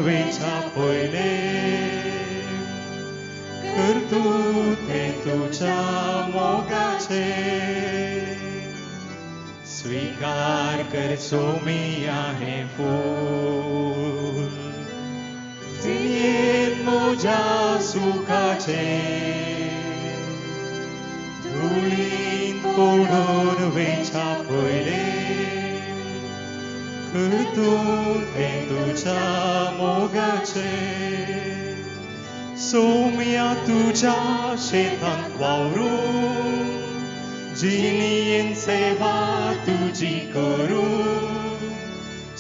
वेच्या पयले करतूं तें तुज्या मोगाचें स्वीकार कर सोमिया हें फूल जिणेंत म्हज्या सुखाचें धुळीन पडून वेच्या पयले करतूं तें तुज्या मोगाचें सोम्या तुज्या शेतांत वावरून जिणेंत सेवा तुजी करूं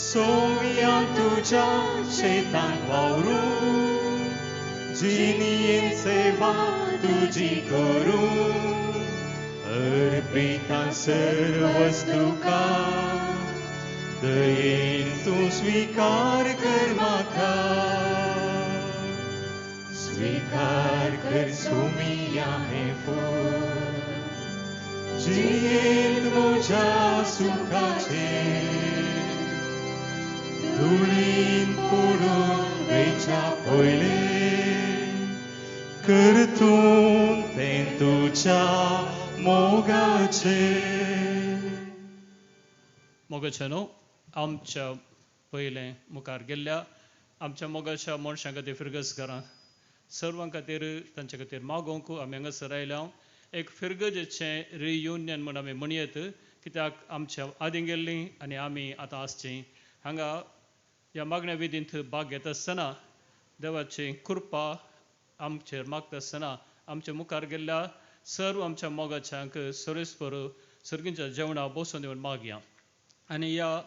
सोम्या तुज्या शेतांत वावरून जिणेंत सेवा तुजी करूं अर्पिता सर्वच तुका दयेन तूं स्वीकार कर म्हाका स्वीकार कर सोमिया हें फूल जिणेंत म्हज्या सुखाचें धुळीन पडून वेच्या पयले करतूं तें तुज्या मोगाचें. मोगाचें न्हू आमच्या पयलें मुखार गेल्ल्या आमच्या मोगाच्या मनशां खातीर फिरगज घरां सर्वां खातीर तांचे खातीर मागोवंक आमी हांगासर आयल्या. एक फिरगजेचें रियुनियन म्हूण आमी म्हणयेत कित्याक आमच्या आदीं गेल्लीं आनी आमी आतां आसचीं हांगा ह्या मागण्या विधींत भाग घेता आसतना देवाची कृपा आमचेर मागता आसतना आमच्या मुखार गेल्ल्या सर्व आमच्या मोगाच्यांक सरेस्पर सर्गींच्या जेवणा बसून दिवन मागया. आनी ह्या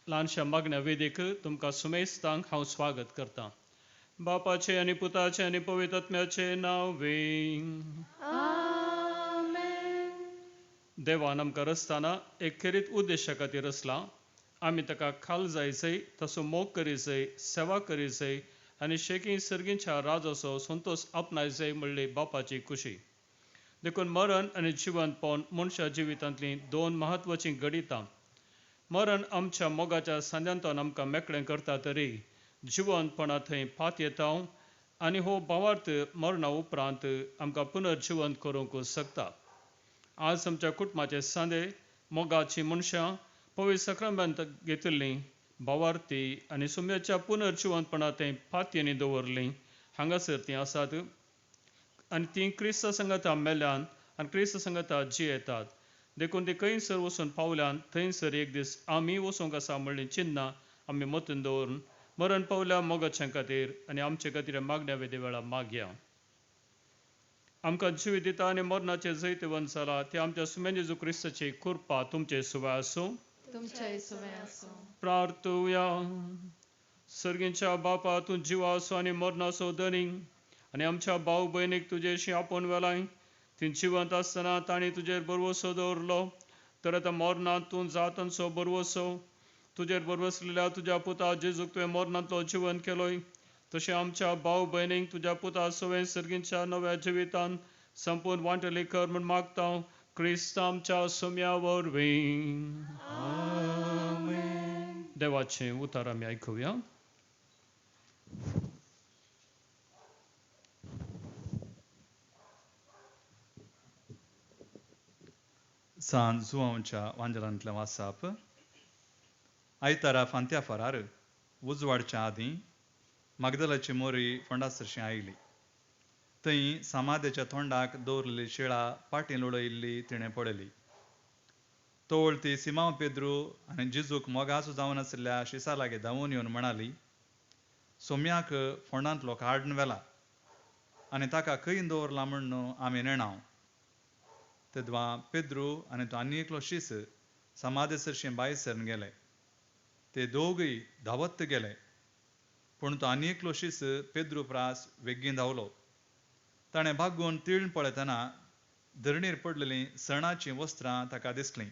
ल्हानशा मागण्या वेदीक तुमकां सुमेस्तांक हांव स्वागत करतां. बापाचें आनी पुताचें आनी पवित्र आत्म्याचें नांव. देवान आमकां रचतना एक खेरीत उद्देशा खातीर रचलां. आमी ताका खाल जायजय, तसो मोग करीजय, सेवा करीजय आनी शेकी सर्गींच्या राजाचो संतोश आपणायजय म्हणली बापाची खुशी. देखून मरण आनी जिवंतपण मनशा जिवितांतलीं दोन म्हत्वाचीं घडितां. मरण आमच्या मोगाच्या सांद्यांतल्यान आमकां मेकळें करता तरी जिवंतपणा थंय फात येता आनी हो भावार्थ मरणा उपरांत आमकां पुनर्जिवंत करूंक शकता. आज आमच्या कुटुंबाचे सांदे मोगाचीं मनशां पवित्र सक्रमेंत घेतिल्लीं भावार्थी आनी सुम्याच्या पुनर्जिवंतपणा थंय फातयेनी दवरलीं हांगासर तीं आसात आनी तीं क्रिस्ता संगता मेल्यान आनी क्रिस्त संगता जियेतात. देखून ती खंयसर वचून पावल्यान थंयसर एक दीस आमी वचूंक आसा म्हणलीं चिन्नां आमी मतीन दवरून मरण पावल्या मोगाच्या खातीर आनी आमचे खातीर मागण्या वेदी वेळा मागया. आमकां जिवीत दिता आनी मरणाचें जैतवंत जाला ते आमच्या सुम्या जेजू क्रिस्ताची कृपा तुमचे सुवाय आसूं. प्रार्थुया. सर्गींच्या बापा तूं जिवाचो आनी मरणाचो धनी आनी आमच्या भाव भयणीक तुजेशी आपोवन वेलाय. ती जिवंत आसतना तांणी तुजेर भरवसो दवरलो तर आतां मरणांत तूं जातांचो भरवसो तुजेर भरवसलेल्या तुज्या पुता जेजूक तुवें मरणांतलो जिवन केलोय तशें आमच्या भाव भयणीक तुज्या पुता सवें सर्गींच्या नव्या जिवितान संपूर्ण वांटली कर म्हूण मागता क्रिस्त आमच्या सोम्या वरवीं. देवाचें उतर आमी आयकुया. सान जुवांच्या वांजलांतलें वासाप. आयतारा फांत्या फरार उजवाडच्या आदीं मागदलाची मोरी फोंडासरशीं आयली. थंय समाधेच्या तोंडाक दवरलेली शिळा पाटीं लोळयल्ली तिणें पळयली. तवळ ती सिमांव पेद्रू आनी जिजूक मोगाचो जावन आशिल्ल्या शिसा लागीं धांवून येवन म्हणाली, सोम्याक फोंडांतलो काडून व्हेला आनी ताका खंय दवरला म्हूण आमी नेणाव. तेदवा पेद्रू आनी तो आनी एकलो शीस समाधे सरशीं भायर सरून गेले. ते दोगूय धांवत गेले पूण तो आनी एकलो शीस पेद्रू प्रास वेगीं धांवलो. ताणें बागून तीळ पळयतना धरणीर पडलेलीं सणाचीं वस्त्रां ताका दिसलीं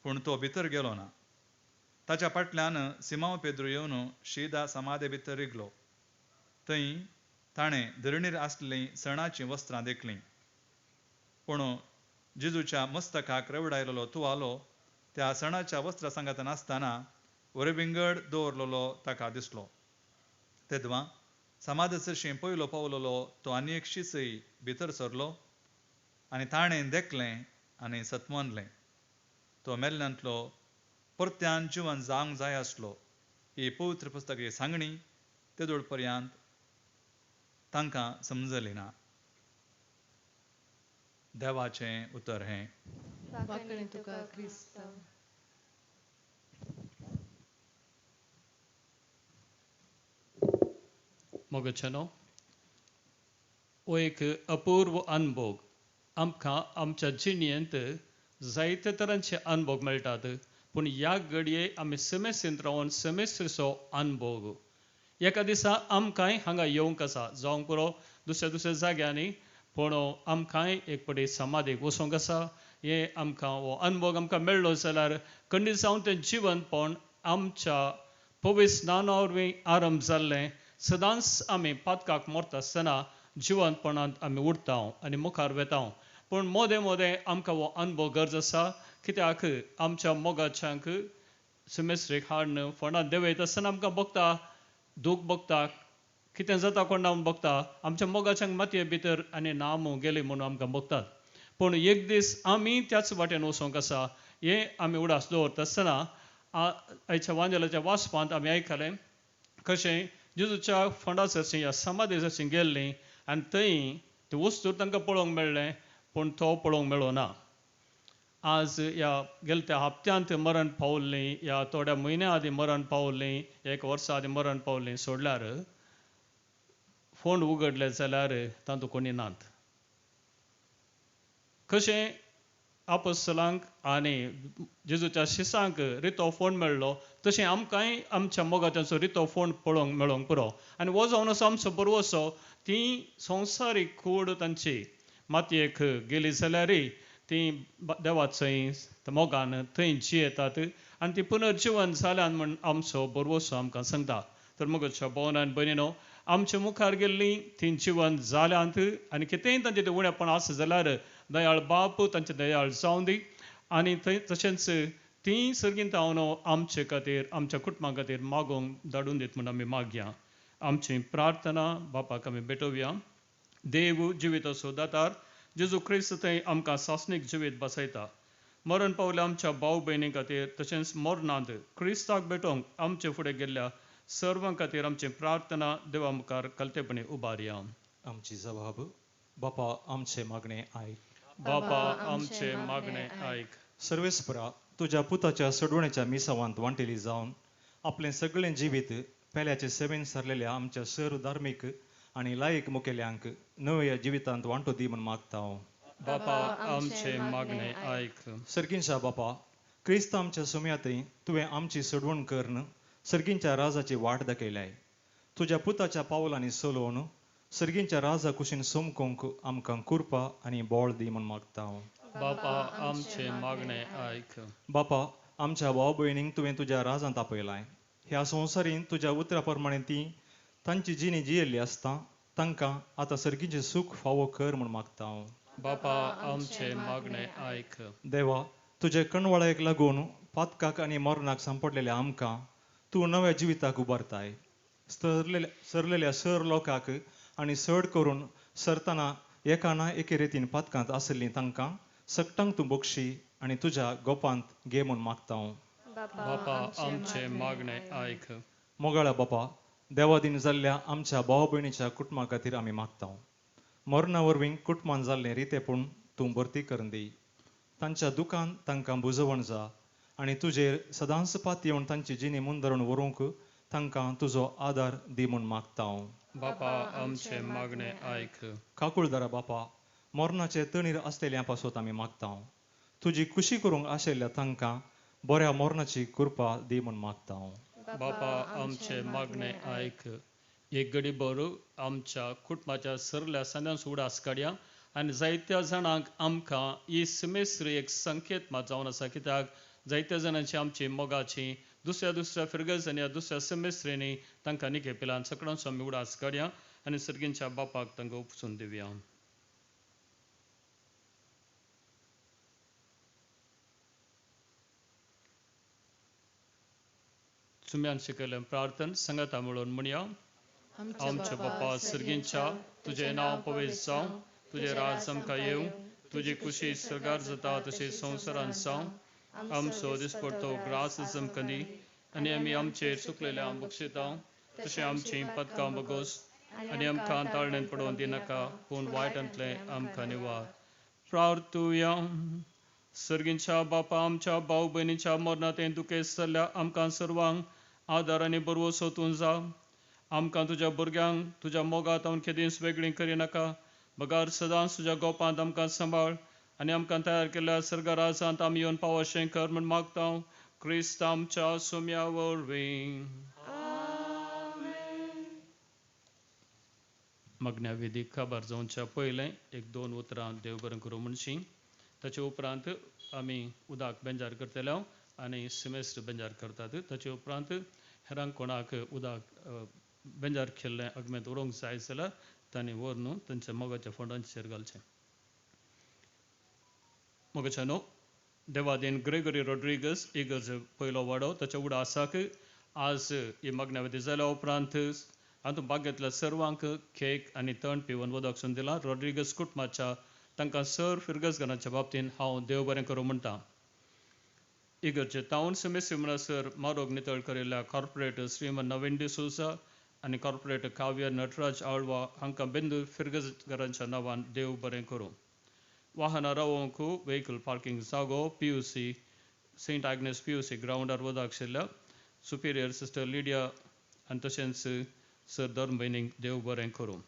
पूण तो भितर गेलो ना. ताच्या फाटल्यान सिमांव पेद्रू येवन शिदा समाधे भितर रिगलो. थंय ताणें धरणीर आसलेलीं सणाचीं वस्त्रां देखलीं पूण जेजूच्या मस्तकाक रेवडायलेलो तुवालो त्या सणाच्या वस्त्रां सांगातान आसतना वरविंगड दवरलेलो ताका दिसलो. तेदवा समाधाचें पयलो पावलोलो तो आनी एक शिसय भितर सरलो आनी ताणें देखलें आनी सतमनलें. तो मेल्ल्यांतलो परत्यान जिवन जावंक जाय आसलो. ही पवित्र पुस्तकाची सांगणी तेदोळ पर्यंत तांकां समजली ना. देवाचें उतर हें. वाकणे तुका क्रिस्ता. मोगचनो हो एक अपूर्व अनुभव. आमकां आमच्या जिणेंत जायते तरांचे अनुभव मेळटात, पूण ह्या घडये आमी सेमेस्ट्रींत रावन सेमेस्ट्रीचो अनुभव. एका दिसा आमकांय हांगा येवंक आसा, जावंक पुरो दुसऱ्या दुसऱ्या जाग्यांनी, पूण आमकांय एक पटी समाधीक वचोंक आसा. हें आमकां हो अनुभव आमकां मेळ्ळो जाल्यार खंडीत जावन तें जिवनपण आमच्या पवित्र स्नाना वरवीं आरंभ जाल्लें सदांच आमी पातकाक मरता आसतना जिवनपणांत आमी उरता आनी मुखार वेता. पूण मोदें मोदें आमकां हो अनुभव गरज आसा, कित्याक आमच्या मोगाच्यांक सेमेस्ट्रीक हाडून फोंडांत देंवयता आसतना आमकां भोगता, दूख भोगता, कितें जाता कोण भोगता, आमच्या मोगाच्यांक मातये भितर आनी नाम गेली म्हणून आमकां भोगतात. पूण एक दीस आमी त्याच वाटेन वचोंक आसा हें आमी उडास दवरता आसतना आयच्या वांजेलाच्या वाचपांत आमी आयकलें कशें जेजूच्या फोंडा सरशीं ह्या समाधी सरशीं गेल्लीं आनी थंय ती वस्तू तांकां पळोवंक मेळ्ळें, पूण तो पळोवंक मेळ्ळो ना. आज ह्या गेल्या त्या हप्त्यांत मरण पावल्लीं, ह्या थोड्या म्हयन्या आदीं मरण पावल्लीं, एक वर्सा आदीं मरण पावल्लीं सोडल्यार फोंड उगडले जाल्यार तातूंत कोणी नात. कशें आपोस्तलांक आनी जेजूच्या शिसांक रितो फोंड मेळ्ळो तशें आमकांय आमच्या मोगाच्यांचो रितो फोंड पळोवंक मेळोंक पुरो. आनी हो जावन आसा आमचो बरवसो, ती संवसारीक कूड तांची मातयेक गेली जाल्यारय ती देवाचंय मोगान थंय जियेतात आनी ती पुनर्जिवन जाल्यान म्हण आमचो बरवसो आमकां सांगता. तर मोगाच्या भोवन आनी भयणीनो, आमच्या मुखार गेल्लीं ती जिवन जाल्यांत आनी कितेंय तांचें तें उणेपण आसा जाल्यार दयाळ बाप तांचें दयाळ जावं दी आनी थंय तशेंच तीं सर्गींत हांव आमचे खातीर आमच्या कुटुंबा खातीर मागोवंक धाडून दीत म्हूण आमी मागया. आमची प्रार्थना बापाक आमी भेटोवया. देव जिविताचो दातार जेजू क्रिस्त थंय आमकां सासणीक जिवीत बसयता. मरण पावल्या आमच्या भाव भयणी खातीर तशेंच मरणांत क्रिस्ताक भेटोवंक आमचे फुडें गेल्ल्या सर्वां खातीर आमची प्रार्थना देवा मुखार कलतेपणी उबारया. आमची जबाब बापा आमचे मागणे आयक. बापा आमचे मागणे आयक. सर्वेस्परा, तुज्या पुताच्या सोडवणेच्या मिसावांत वांटेली जावन आपलें सगळें जिवीत पेल्याचे सेवेन सरलेल्या आमच्या सर धार्मीक आनी लायक मुखेल्यांक नव्या जिवितांत वांटो दी म्हूण मागता हांव. बापा आमचे मागणे आयक. सर्गींच्या बापा, क्रिस्त आमच्या सुम्यातय तुवें आमची सोडवण करून सर्गींच्या राजाची वाट दाखयल्याय. तुज्या पुताच्या पावलांनी चलोवन सर्गींच्या राजा कुशीन सोमकोंक आमकां कृपा आनी बळ दी म्हूण मागता हांव. बापा आमचे मागणे आयक. बापा, आमच्या भाव भयणींक तुवें तुज्या राजांत आपयलाय. ह्या संवसारीन तुज्या उतरा प्रमाणे ती तांची जिणी जियेल्ली आसता तांकां आतां सर्गीचें सूख फावो कर म्हूण मागता हांव. बापा आमचे मागणे आयक. देवा, तुजे कणवळायेक लागून पातकाक आनी मरणाक सांपडलेल्या आमकां तूं नव्या जिविताक उबारताय. सरलेल्या सर लोकांक आनी चड करून सरतना एका ना एके रितीन पातकांत आशिल्लीं तांकां सगटांक तूं बक्षी आनी तुज्या गोपांत घे म्हूण मागता हांव. बापा आमचे मागणे आयक. मोगाळ्या बापा, देवादीन जाल्ल्या आमच्या भाव भयणीच्या कुटुंबा खातीर आमी मागता. मरणा वरवीं कुटुंबान जाल्लें रितेपण तूं भरती करून दी. तांच्या दुकान तांकां बुजवण जा आनी तुजेर सदांच पातयेवन तांची जिणी मुंदरून व्हरूंक तांकां तुजो आदार दी म्हूण मागता हांव. बापा आमचे मागणे आयक. काकुळदारा बापा, मरणाचे तणीर आसलेल्या पासत आमी मागता. तुजी खुशी करूंक आशिल्ल्या तांकां बऱ्या मरणाची कृपा दी म्हूण मागता हांव. बापा आमचे मागणे आयक. एक घडी बरो आमच्या कुटुंबाच्या सरल्या सांद्यांचो उडास काडया आनी जायत्या जाणांक आमकां ही सिमेस्त्र एक संकेत मात जावन आसा, कित्याक जायत्या जाणांची आमची मोगाची दुसऱ्या दुसऱ्या फिरगजांनी या दुसऱ्या सेमेस्त्रींनी तांकां निकेपिला. सगळ्यांचो आमी उडास काडया आनी सर्गींच्या बापाक तांकां उपसून दिवया. सुम्यान शिकयलें प्रार्थन संगता म्हणून म्हणया. आमच्या बापा सर्गींच्या तुजें नांव पवित्र जावं, तुजें राज आमकां येवं, तुजी खुशी सर्गार जाता तशी संवसारांत जावं. आमचो दिसपडतो ग्रास आमकां दी आनी आमी आमचेर चुकलेल्या बक्षिता तशें आमचीं पदकां बगोस आनी आमकां ताळणेंत पडोवन दिनाका, पूण वायटांतलें आमकां निवार. प्रार्थुया. सर्गींच्या बापा, आमच्या भाव भयणीच्या मरणांत दुखेस्त जाल्ल्या आमकां सर्वांक आदार आनी बरवसो तूं जा. आमकां तुज्या भुरग्यांक तुज्या मोगांत हांव केदींच वेगळीं करिनाका, बगार सदांच तुज्या गोपांत आमकां सांबाळ आनी आमकां तयार केल्ल्या सर्गराजांत आमी येवन पावशें कर म्हूण मागता क्रिस्त आमच्या सुम्या वरवीं. मागण्या विधी खबर जावच्या पयलें एक दोन उतरां देव बरें करूं म्हणशी. ताचे उपरांत आमी उदक बेंजार करतले आनी सिमेस्त्र बेंजार करतात. ताचे उपरांत हेरांक कोणाक उदक बेंजार केल्लें अगमेंत उरोवंक जाय जाल्यार तांणी व्हरून तांच्या मोगाच्या फोंडांचेर घालचें. मोगाच्या न्हू देवादीन ग्रेगरी रॉड्रिगस इगर्ज पयलो वाडो ताच्या उडासाक आज ही मागण्या विधी जाल्या उपरांत हातूंत भाग घेतल्या सर्वांक केक आनी तण पिवन उदक सून दिलां. रॉड्रिगस कुटुंबाच्या तांकां सर फिरगजगारांच्या बाबतींत हांव देव बरें करूं म्हणटा. इगर्जे टावन सेमेस्त्री म्हणसर मारोग नितळ करिल्ल्या कॉर्पोरेटर श्रीमन नवीन डिसोजा आनी कॉर्पोरेटर काव्य नटराज आळवा हांकां बिंदू फिरगजगारांच्या नांवान देव बरें करूं. वाहनां रावोवंक व्हेकल पार्किंग जागो PUC Saint Agnes PUC ग्रावंडार वता आशिल्ल्या सुपिरियर सिस्टर लिडिया आनी तशेंच सर धर्मभयणीक देव बरें करूं.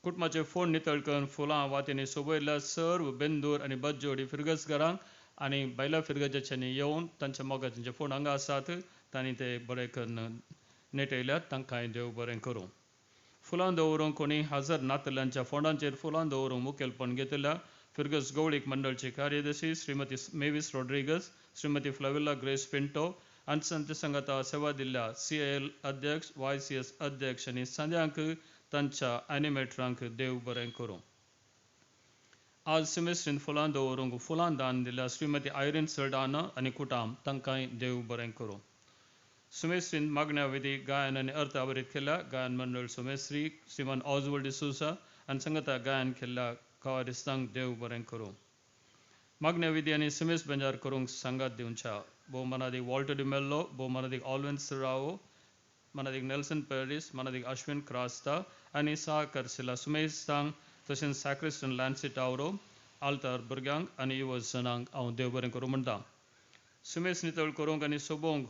कुटुंबाचे फोंड नितळ करून फुलां वातींनी सोबयल्ल्या सर्व बेंदूर आनी बज्जोडी फिरगजगारांक आनी बायलां फिरगजाच्यांनी येवन तांच्या मोगाचे फोंड हांगा आसात तांणी ते बरें करून नेटयल्यात, तांकांय देव बरें करूं. फुलां दवरूंक कोणी हजर नातल्यांच्या फोंडांचेर फुलां दवरूंक मुखेलपण घेतिल्ल्या फिरगज गवळीक मंडळची कार्यदर्शी श्रीमती मेवीस रॉड्रिगस, श्रीमती फ्लाविला ग्रेस पिंटो आनी तांच्या संगाता सेवा दिल्ल्या CIL अध्यक्ष, YCS अध्यक्ष आनी सांद्यांक तांच्या एनिमेटरांक देव बरें करूं. आज सिमेस्ट्रीन फुलां दवरूंक फुलां दान दिल्या श्रीमती आयरीन सरडाना आनी कुटाम तांकांय देव बरें करूं. सुमेस्ट्रीन मागण्या विधी गायन आनी अर्थ आवरीत केल्या गायन मंडळ सुमेस्त्री श्रीमान ऑजवल्ड डिसोजा आनी संगता गायन केल्ल्या कवारिस्तांक देव बरें करूं. मागण्या विधी आनी सुमेस बेंजार करूंक सांगात दिवच्या भोवमानादीक वॉल्टर डिमेल्लो, भोवमानादीक ऑलविन्स रावो, मनादीक नेल्सन पेरीस, मनादीक अश्विन क्रास्ता आनी सहकर्शिला सुमेस्तांक तशेंच सॅक्रिस्टन लॅन्सी टावरो आल्तार भुरग्यांक आनी युवजनांक हांव देव बरें करूं म्हणटा. सुमेस नितळ करूंक आनी सोबोवंक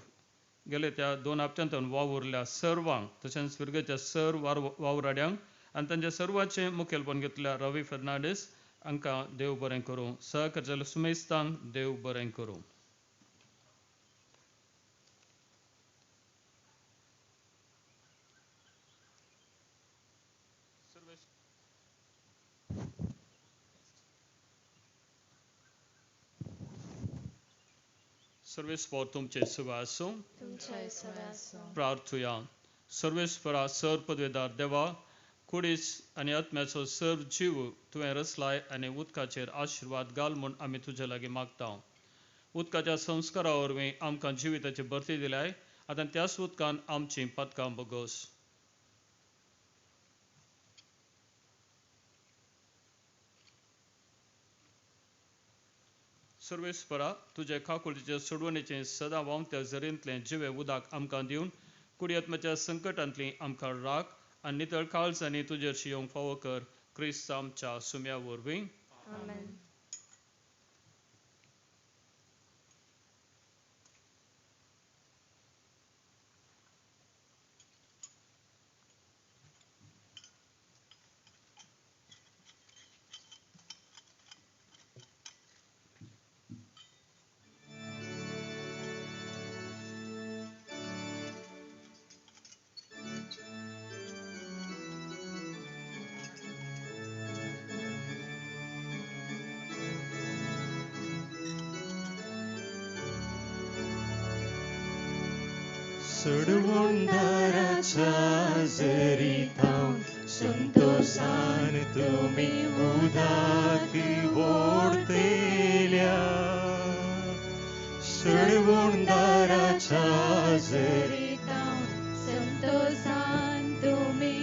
गेले त्या 2 हप्त्यांत वावुरल्या सर्वांक तशेंच फिरगेच्या सर्व वावराड्यांक आनी तांच्या सर्वांचें मुखेलपण घेतल्या रवी फर्नांडीस हांकां देव बरें करूं. सहकर्शिला सुमेस्तांक देव बरें करूं. सर्वेस्पर तुमचे सेवा आसूं. प्रार्थुया. सर्वेस्परा सर पदवेदार देवा, कुडीच आनी आत्म्याचो सर्व जीव तुवें रचलाय आनी उदकाचेर आशिर्वाद घाल म्हूण आमी तुजे लागीं मागता. उदकाच्या संस्कारा वरवीं आमकां जिविताची भरती दिल्याय, आतां त्याच उदकान आमचीं पदकां बगोस. सर्वेस्परा तुजे काकुळटीचे सोडवणेचें सदां व्हांवत्या झरींतलें जिवें उदक आमकां दिवन कुडी आत्म्याच्या संकटांतली आमकां राख आनी नितळ काळजांनी तुजेरशी येवंक फावो कर क्रिस्त आमच्या सुम्या वरवीं. सोडवणदाराच्या जरीथावन संतोषान तुमी उदक ओडतेल्या. सोडवणदाराच्या जरीथावन संतोषान तुमी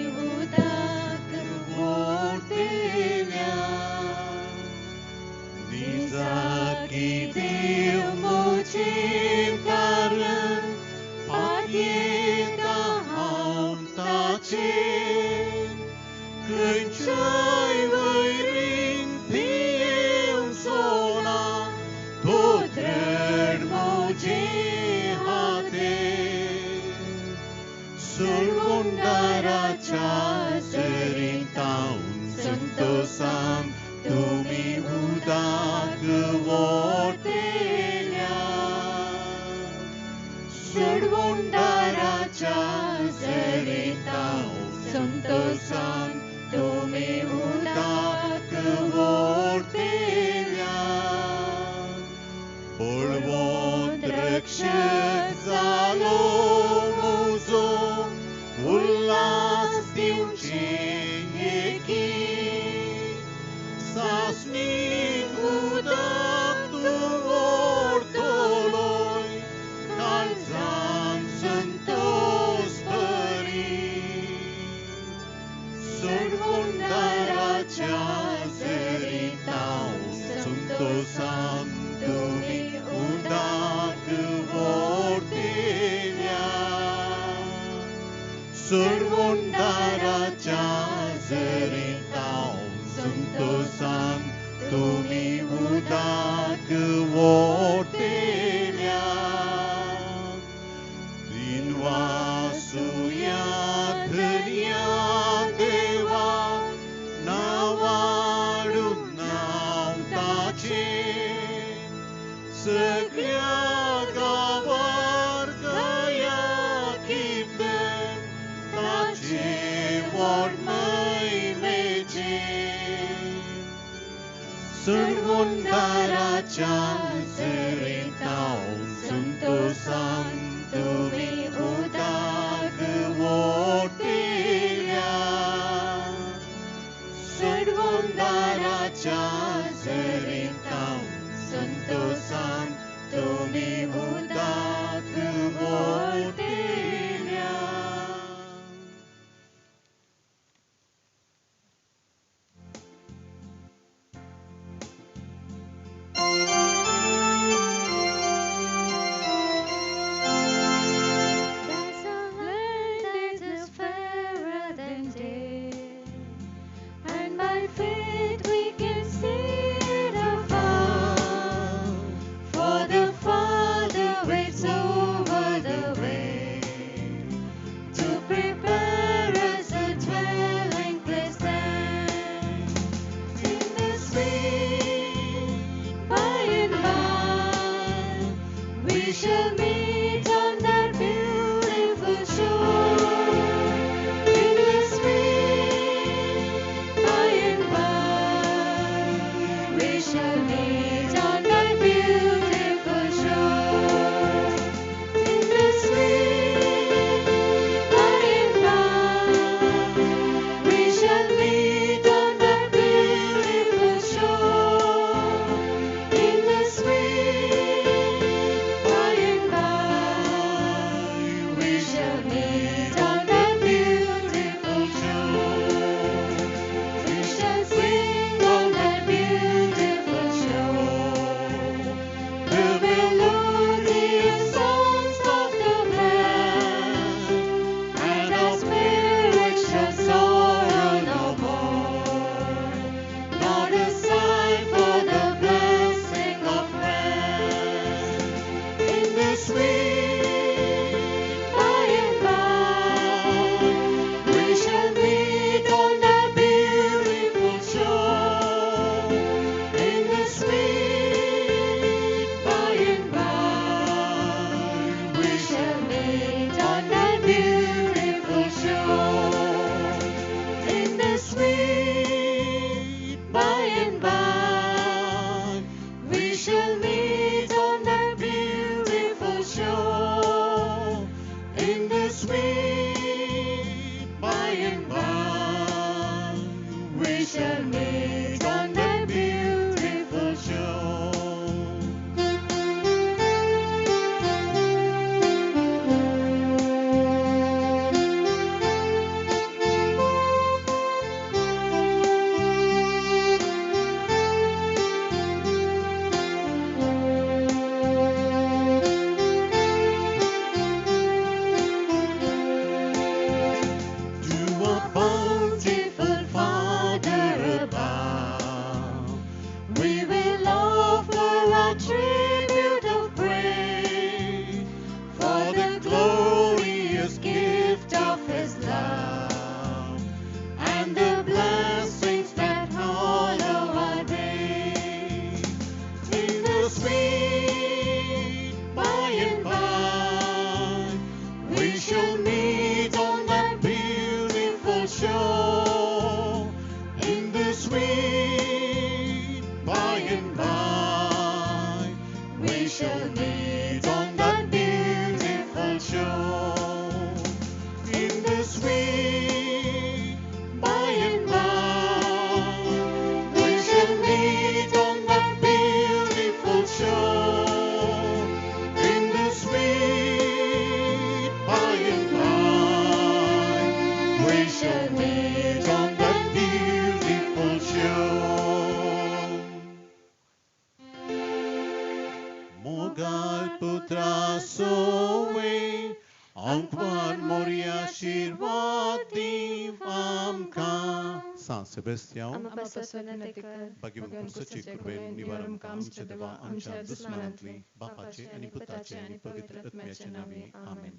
खंयच्याय वैरीन पियेवचो ना तो दृढ म्हजे हाते. सुळगुंडाराच्या जरींतावन संतोसान तुमी उदक वोटेल्या. सुळगुंडाराच्या जरींतावन संतोसान तुमी उदक वोटेल्या. बळवंत रक्षक जालो म्हजो उल्हास दिवचे एकी. सासणीक उदक तूं ओडटलोय काळजान संतोस बरी. सुळगुंडाराच्या जरींतावन संतोसान तुमी उदक वोटेल्या. सुळगुंडाराच्या जरींतावन संतोसान तुमी उदक वोटेल्या. दिनवासुया धन्या देवा नावाडून नांव ताचें. सगळ्या गांवार गाया कीर्तन ताचें व्हड महिमेचें. सुळगुंडाराच्या जरींतावन संतोसान तुमी उदक वोटेल्या. सुळगुंडाराच्या जरींतावन संतोसान तुमी उदक वोटेल्या. There's a land that is fairer than day, and by faith we can see it afar. For the Father waits over the way to prepare us a dwelling place there. In the sweet by and by, we shall meet on that beautiful shore. In the sweet by and by, we shall meet on that beautiful shore. In the sweet by and by, we shall meet on that beautiful shore. In the sweet by and by, we shall meet on that beautiful shore. We shall sing on that beautiful shore the melodious songs of the blessed, and our spirit shall sorrow no more, nor a sigh for the blessing of rest. In the sweet By and by, we shall meet on that beautiful shore. In the sweet by and by, we shall meet on that beautiful shore. In the sweet By and by, we shall meet on that beautiful shore. In the sweet by and by, we shall meet on that beautiful shore. Do the sweet by and by, we shall meet on that beautiful shore. In the sweet by and by, we shall meet on that beautiful shore. Mogal putra sowe, Anquan moria आशीर्वाद आमकां. सांत सेबेस्तियांव, आमा पासत विनंती कर, भाग्यवंत पुरसाचे कृपेन निवार आमकां आमच्या देवा आमच्या दुस्मानांतली, बापाचे आनी पुताचे आनी पवित्र आत्म्याचे नांवे, आमेन.